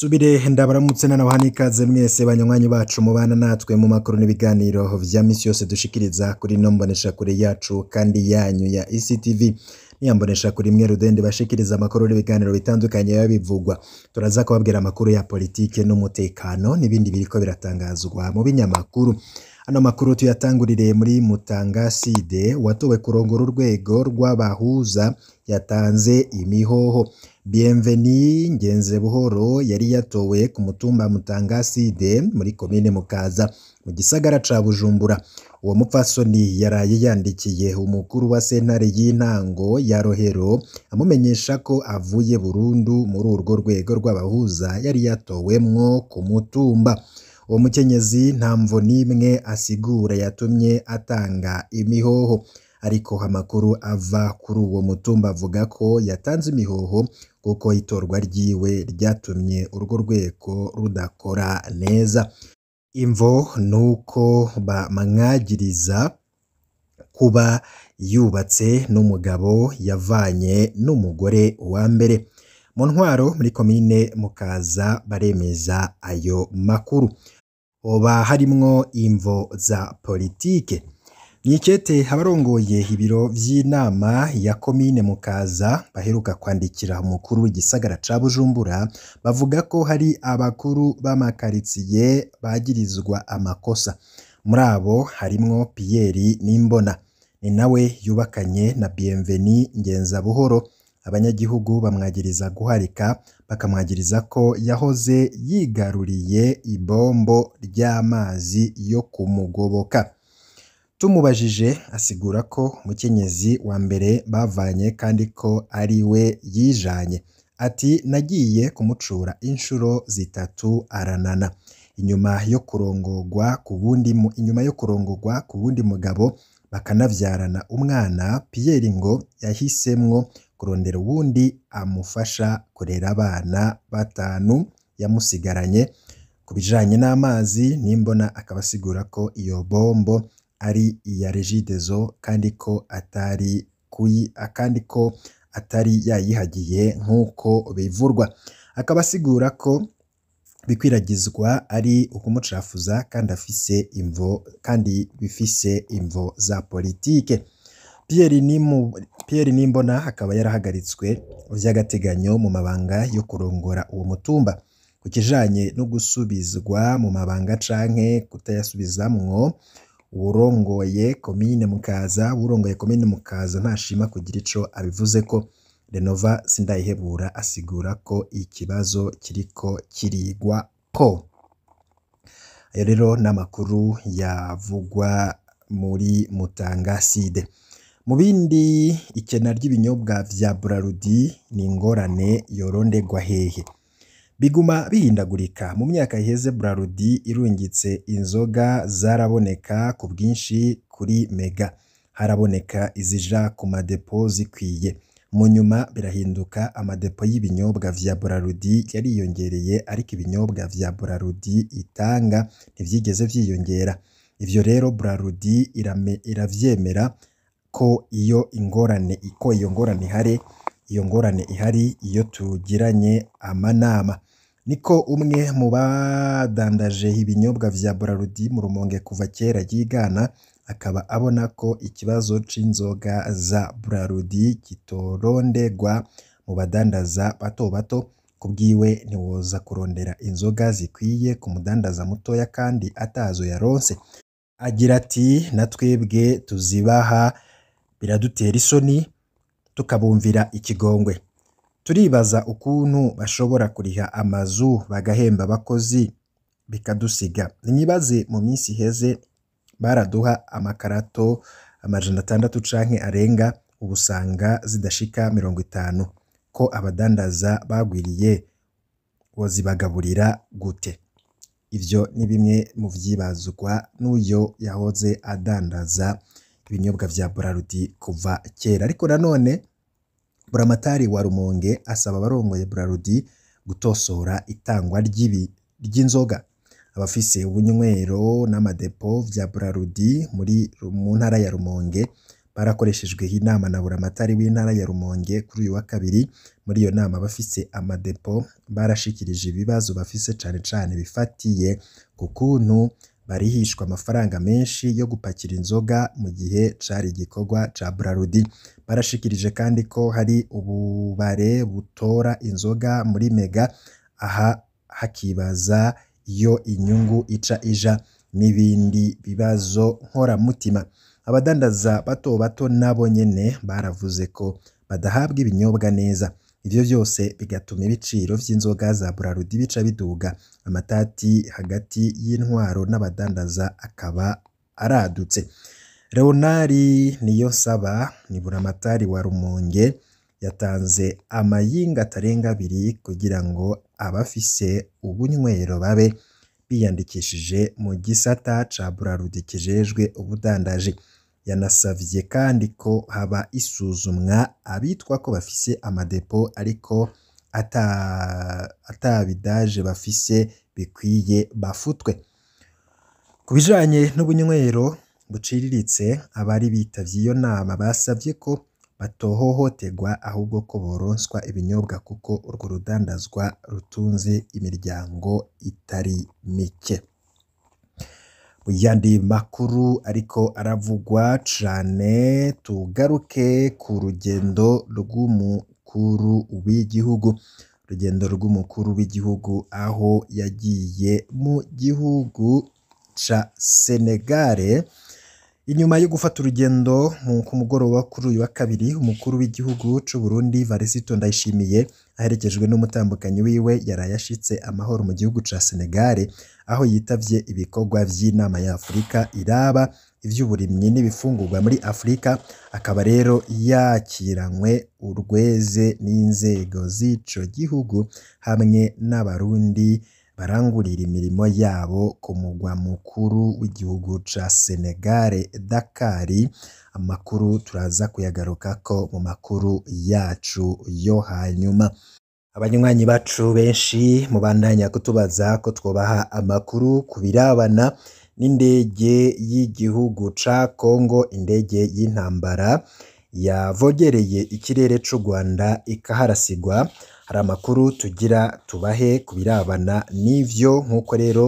Nsubire ndabaramutse nanabaha n'ikaze mwese banywanyi bacu mubana natwe mu makuru n'ibiganiro vya misi yose dushikiriza kuri ino mboneshakure yacu kandi yanyu ya ECTV. Niya mboneshakure imwe rudende bashikiriza amakuru n'ibiganiro bitandukanye biba bivugwa. Turaza kubabwira amakuru ya politike n'umutekano n'ibindi biriko biratangazwa mu binyamakuru. Ano makuru tuyatangurire muri Mutangaside watowe kurongora urwego rw'abahuza yatanze imihoho. Bienveni Ngenzebuhoro yari yatowe ku mutumba Mutangaside muri komine Mukaza mu gisagara ca Bujumbura. Uwo mupfasoni yaraye yandikiye umukuru wa sentare y'intango ya Rohero amumenyesha ko avuye burundu muri urwo rwego rw'abahuza yari yatowemwo ku mutumba. Uwo mukenyezi nta mvo n'imwe asigura yatumye atanga imihoho, ariko amakuru ava kuri uwo mutumba avuga ko yatanze imihoho kuko itorwa ryiwe ryatumye urwo rwego rudakora neza. Imvo nuko bamwagiriza kuba yubatse n'umugabo yavanye n'umugore wa mbere. Mu ntwaro muri komine Mukaza baremeza ayo makuru. Hoba harimwo imvo za politike. Mw'ikete abarongoye ibiro vy'inama ya komine Mukaza baheruka kwandikira umukuru w'igisagara ca Bujumbura bavuga ko hari abakuru b'amakaritsiye bagirizwa amakosa. Muri abo harimwo Pierre Nimbona. Ni nawe yubakanye na Bienveni Ngenzabuhoro. Abanyagihugu bamwagiriza guharika, bakamwagiriza ko yahoze yigaruriye ibombo ry'amazi yo kumugoboka. Tumubajije asigura ko umukenyezi wa mbere bavanye kandi ko ari we yijanye. Ati nagiye kumucura inshuro zitatu aranana. Inyuma yo kurongorwa ku wundi inyuma yo kurongorwa ku wundi mugabo bakanavyarana umwana, Pierre ngo yahisemwo kurondera uwundi amufasha kurera abana batanu yamusigaranye. Ku bijanye n'amazi Nimbona akaba asigura ko iyo bombo ari iya Regideso kandi ko atari kuyi kandi ko atari yayihagiye nk'uko bivurwa. Akaba asigura ko bikwiragizwa ari ukumucafuza kandi afise imvo kandi bifise imvo za politike. Pierre Nimbona akaba yarahagaritswe vy'agateganyo mu mabanga yo kurongora uwo mutumba. Ku kijanye no gusubizwa mu mabanga canke kutayasubizamwo, uwurongoye komine Mukaza uwurongoye komine Mukaza ntashima kugira ico abivuzeko. Renova Sindayihebura asigura ko ikibazo kiriko kirigwako. Ayo rero n'amakuru yavugwa muri Mutangaside. Mu bindi, ikena ry'ibinyobwa vya Brarudi ni ingorane yorondegwa hehe? Biguma bihindagurika. Mu myaka iheze Brarudi irungitse inzoga zaraboneka ku bwinshi kuri mega. Haraboneka izija ku madepo zikwiye. Mu nyuma birahinduka, amadepo y'ibinyobwa vya Brarudi yariyongereye ariko ibinyobwa vya Brarudi itanga ntivyigeze vyiyongera. Ivyo rero Brarudi iravyemera ko iyo ingorane ko iyo ngorane ihari, iyo ngorane ihari iyo tugiranye amanama. Niko umwe mu badandaje ibinyobwa vya Brarudi mu Rumonge kuva kera yigana, akaba abona ko ikibazo c'inzoga za Brarudi kitorondegwa mu badandaza bato bato. Kubwiwe ntiwoza kurondera inzoga zikwiye ku mudandaza mutoya kandi atazo yaronse. Agira ati na twebwe tuzibaha biradutera isoni tukabumvira ikigongwe. Turibaza ukuntu bashobora kuriha amazu bagahemba abakozi bikadusiga. Nimwibaze mu minsi iheze baraduha amakarato 600 canke arenga, ubu usanga zidashika 50. Ko abadandaza bagwiriye wozibagaburira gute? Ivyo ni bimwe mu vyibazwa n'uyo yahoze adandaza ibinyobwa vya Brarudi kuva kera. Ariko nanone Buramatari wa Rumonge asaba abarongoye Brarudi gutosora itangwa ry'inzoga. Abafise ubunywero n'amadepo vya Brarudi muri mu ntara ya Rumonge Barakoreshejwe inama na buramatari w'intara ya Rumonge kuri uyu wa kabiri. Muri iyo nama abafise amadepo barashikirije ibibazo bafise, cane cane bifatiye ku kuntu barihishwa amafaranga menshi yo gupakira inzoga mu gihe cari igikorwa ca Brarudi. Barashikirije kandi ko hari ububare butora inzoga muri mega, aha hakibaza iyo inyungu ica ija, n'ibindi bibazo nkoramutima. Abadandaza bato bato nabo nyene baravuze ko badahabwa ibinyobwa neza. Ivyo vyose bigatuma ibiciro vy'inzoga za Brarudi bica biduga. Amatati hagati y'intwaro n'abadandaza akaba aradutse. Leonard Niyonsaba ni buramatari wa Rumonge, yatanze amayinga atarenga abiri kugira ngo abafise ubunywero babe biyandikishije mu gisata ca Brarudi kijejwe ubudandaji. Yanasavye kandi ko haba isuzumwa abitwa ko bafise amadepo ariko atabidaje bafise bikwiye bafutwe. Ku bijanye n'ubunywero buciriritse, abari bitavye iyo nama basavye ko batohohoterwa ahubwo ko boronswa ibinyobwa kuko urwo rudandazwa rutunze imiryango itari mike. Mu yandi makuru ariko aravugwa cane, tugaruke ku rugendo rw'umukuru w'igihugu. Urugendo rw'umukuru w'igihugu aho yagiye mu gihugu ca Senegale. Inyuma yo gufata urugendo ku mugoroba kuri uyu wa kabiri, umukuru w'igihugu c'u Burundi Varisito Ndayishimiye aherekejwe n'umutambukanyi wiwe yaraye ashitse amahoro mu gihugu ca Senegale, aho yitavye ibikorwa vy'inama ya Afurika iraba ivy'uburimyi n'ibifungurwa muri Afurika. Akaba rero yakiranywe urweze n'inzego z'ico gihugu hamwe n'abarundi barangurira imirimo yabo ku mugwa mukuru w'igihugu ca Senegale, Dakar. Amakuru turaza kuyagarukako mu makuru yacu yo hanyuma. Abanywanyi bacu benshi mubandanya kutubaza ko twobaha amakuru ku birabana n'indege y'igihugu ca Congo, indege y'intambara yavogereye ikirere c'u Rwanda ikaharasigwa. Hari amakuru tugira tubahe ku birabana n'ivyo, nk'uko rero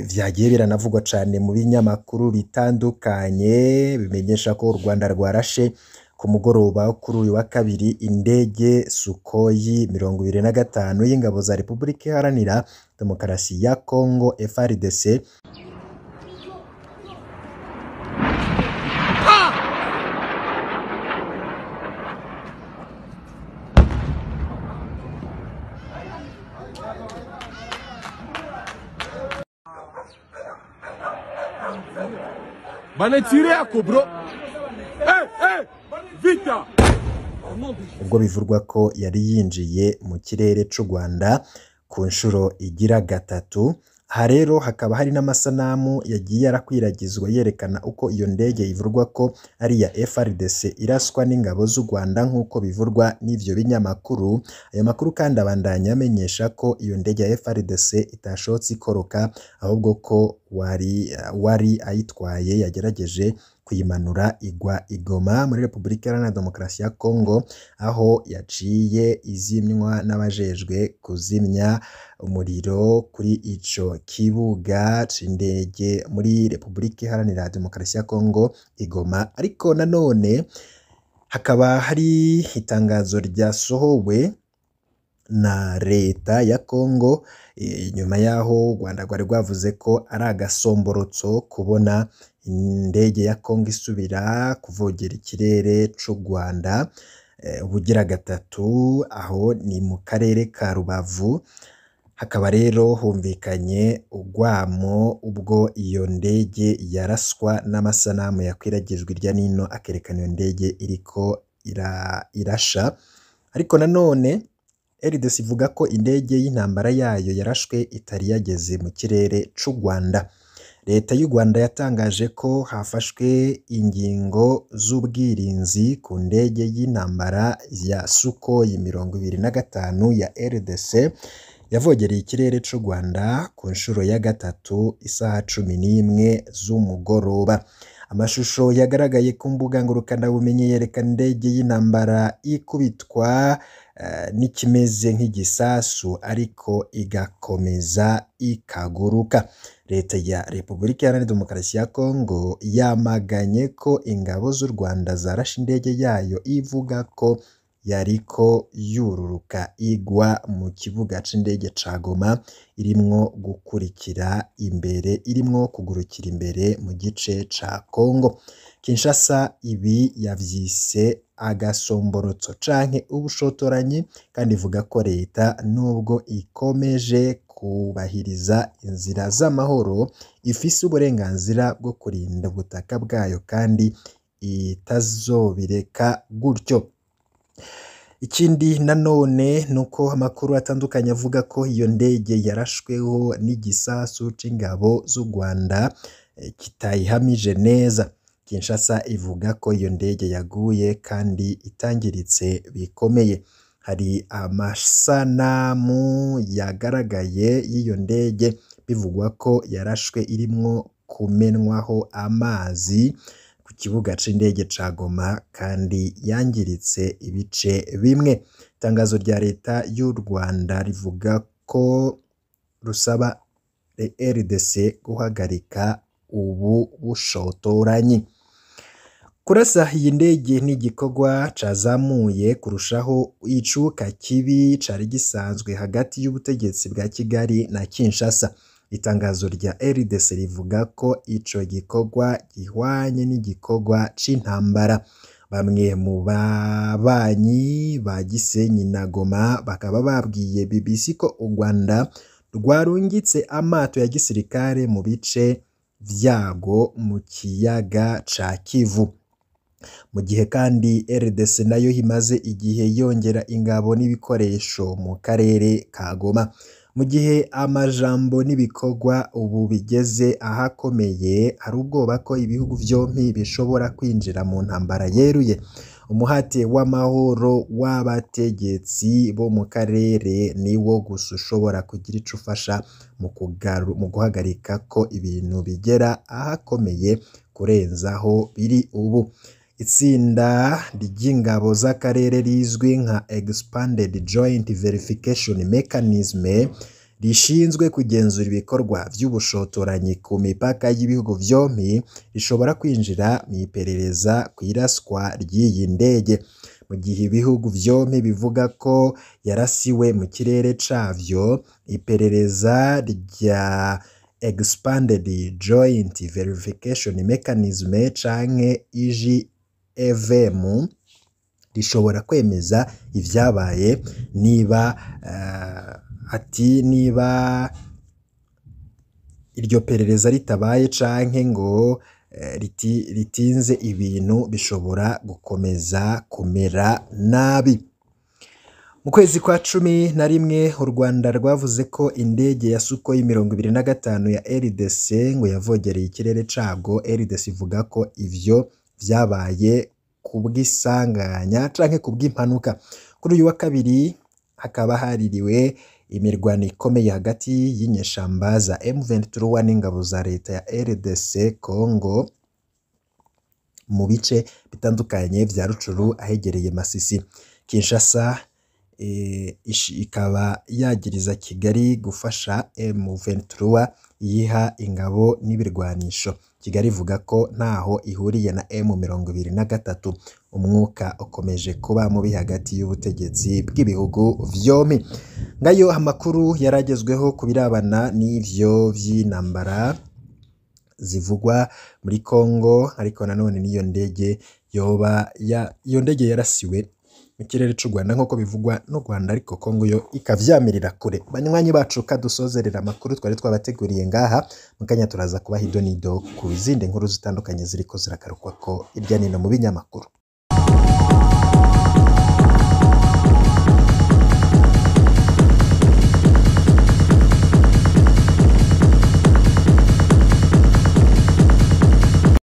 vyagiye biranavugwa cane mu binyamakuru bitandukanye bimenyesha ko u Rwanda rwarashe ku mugoroba kuri uyu wa kabiri indege Sukhoi 25 y'ingabo za Repubulika Iharanira Demokarasi ya Congo FARDC. Banetire yako bro. Hey, hey, vita. Ubwo bivurwa ko yari yinjiye mu kirere c'u Rwanda ku nshuro igira gatatu. Aha rero hakaba hari n'amasanamu yagiye arakwiragizwa yerekana uko iyo ndege ivurwa ko ari iya FARDC iraswa n'ingabo z'u Rwanda nk'uko bivurwa n'ivyo binyamakuru. Ayo makuru kandi abandanya amenyesha ko iyo ndege ya FARDC itashotse ikoroka, ahubwo ko wari ayitwaye yagerageje kuyimanura igwa i Goma muri Repubulika Iharanira Demokarasi ya Congo, aho yaciye izimywa n'abajejwe kuzimya umuriro kuri ico kibuga c'indege muri Repubulika Iharanira Demokarasi ya Congo i Goma. Ariko nanone hakaba hari itangazo ryasohowe na leta ya Congo nyuma yaho u Rwanda rwari rwavuze ko ari agasomborotso kubona indege ya Congo isubira kuvogera ikirere c'u Rwanda ubugira gatatu, aho ni mu karere ka Rubavu. Hakaba rero humvikanye urwamo ubwo iyo ndege yaraswa n'amasanamu yakwiragijwe irya nino akerekana iyo ndege iriko irasha. Ariko nanone RDC ivuga ko indege y'intambara yayo yarashwe itari yageze mu kirere c'u Rwanda. Leta y'u Rwanda yatangaje ko hafashwe ingingo z'ubwirinzi ku ndege y'intambara ya Sukhoi 25 ya RDC yavogereye ikirere c'u Rwanda ku nshuro ya gatatu isaha 11 z'umugoroba. Amashusho yagaragaye ku mbuga ngurukanabumenyi yerekana indege y'intambara ikubitwa n'ikimeze nk'igisasu ariko igakomeza ikaguruka. Leta ya Repubulika Iharanira Demokarasi ya Kongo yamaganye ko ingabo z'u Rwanda zarashe indege yayo, ivuga ko yariko yururuka igwa mu kibuga c'indege ca Goma, irimwo gukurikira imbere irimwo kugurukira imbere mu gice ca Kongo. Kinshasa ibi yavyise agasomborotso canke ubushotoranyi, kandi ivuga ko leta nubwo ikomeje kubahiriza inzira z'amahoro ifise uburenganzira bwo kurinda ubutaka bwayo kandi itazobireka gutyo. Ikindi nanone nuko amakuru atandukanye avuga ko iyo ndege yarashweho n'igisasu c'ingabo z'u Rwanda kitayihamije neza. Kinshasa ivuga ko iyo ndege yaguye kandi itangiritse bikomeye. Hari amasanamu yagaragaye y'iyo ndege bivugwa ko yarashwe irimwo kumenwaho amazi ku kibuga c'indege ca Goma kandi yangiritse ibice bimwe. Itangazo rya leta y'u Rwanda rivuga ko rusaba RDC guhagarika ubu bushotoranyi. Kurasa iyi ndege ni igikorwa cazamuye kurushaho icuka kibi cari gisanzwe hagati y'ubutegetsi bwa Kigali na Kinshasa. Itangazo rya RDC rivuga ko ico gikorwa gihwanye n'igikorwa c'intambara. Bamwe mu babanyi ba Gisenyi na Goma bakaba babwiye BBC ko u Rwanda rwarungitse amato ya gisirikare mu bice vyago mu kiyaga ca Kivu. Mu gihe kandi RDC nayo imaze igihe yongera ingabo n'ibikoresho mu karere ka Goma. Mu gihe amajambo n'ibikorwa ubu bigeze ahakomeye, hari ubwoba ko ibihugu vyompi bishobora kwinjira mu ntambara yeruye. Umuhate w'amahoro w'abategetsi bo mu karere niwo gusa ushobora kugira ico ufasha mu guhagarika ko ibintu bigera ahakomeye kurenzaho biri ubu. Itsinda ry'ingabo z'akarere rizwi nka Expanded Joint Verification Mechanism rishinzwe kugenzura ibikorwa vy'ubushotoranyi ku mipaka y'ibihugu vyompi rishobora kwinjira mu iperereza kw'iraswa ry'iyi ndege. Mu gihe ibihugu vyompi bivuga ko yarasiwe mu kirere cavyo, iperereza rya Expanded Joint Verification Mechanism canke IJVM rishobora kwemeza ivyabaye niba ati niba iryo perereza ritabaye canke ngo ritinze ibintu bishobora gukomeza kumera nabi. Mu kwezi kwa 11 u Rwanda rwavuze ko indege ya Sukhoi 25 ya RDC ngo yavogereye ikirere cago. RDC ivuga ko ivyo vyabaye kubw'isanganya canke kubw'impanuka. Kuri uyu wa kabiri hakaba haririwe imirwano ikomeye hagati y'inyeshamba za M23 n'ingabo za leta ya RDC Congo mu bice bitandukanye vya Rucuru ahegereye Masisi. Kinshasa ikaba yagiriza Kigali gufasha M23 yiha ingabo n'ibirwanisho. Kigali ivuga ko ntaho ihuriye na M23. Umwuka ukomeje kuba mubi hagati y'ubutegetsi bw'ibihugu vyompi. Ngayo amakuru yaragezweho ku birabana n'ivyo vy'intambara zivugwa muri Congo, ariko nanone n'iyo ndege yoba iyo ndege yarasiwe mu kirere c'u Rwanda nk'uko bivugwa n'u Rwanda, ariko Congo yo ikavyamirira kure. Banywanyi bacu, kadusozerera amakuru twari twabateguriye ngaha, mukanya turaza kubaha idonido ku zindi nkuru zitandukanye ziriko ziragarukwako irya nino mu binyamakuru.